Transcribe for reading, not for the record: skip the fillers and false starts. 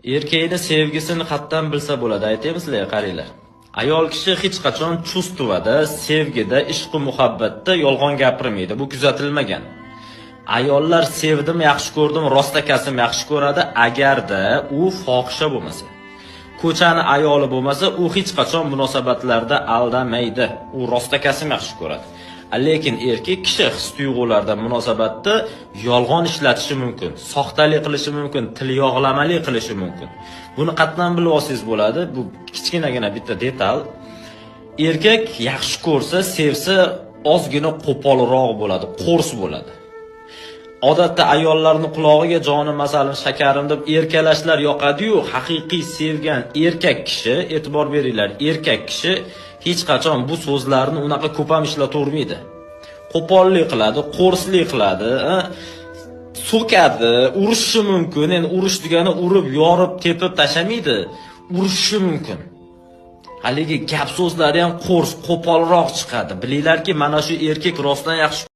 Erkakni sevgisini qatdan bilsa bo'ladi, aytaymi sizlarga, qaranglar. Ayol kishi hech qachon чувство da, sevgida, ishqu muhabbatda yolg'on gapirmaydi. Bu kuzatilmagan. Ayollar sevdim, yaxshi ko'rdim, rostakasim yaxshi ko'radi, agarda u fohisha bo'lmasa. Ko'chani ayoli bo'lmasa, u hech qachon munosabatlarda aldamaydi. U rostakasim yaxshi ko'radi. Lekin erkak kishi his tuyg'ularda, munosabatda yolg'on ishlatishi mumkin, soxtalik qilishi mumkin, til yog'lamalik qilishi mumkin. Buni qatdan bilib olsangiz bo'ladi. Bu kichkinagina bitta detal. Erkak yaxshi ko'rsa, sevsa, ozgina qo'polroq bo'ladi, qo'rs bo'ladi. Odatda ayollarni qulog'iga jonim, masalan, shakarim deb erkalashlar yoqadi-yu, haqiqiy sevgan erkak kishi, e'tibor beringlar, erkak kishi hech qachon bu so'zlarni unaqa ko'p ham ishlatavermaydi. Qo'pollik qiladi, qo'rslik qiladi, so'kadi, urishishi mumkin. Endi urush degani urib, yorib, tepib tashlamaydi, urishishi mumkin. Haligi gap so'zlari ham qo'rs, qo'polroq chiqadi. Bilinglarki, mana shu erkak rostdan yaxshi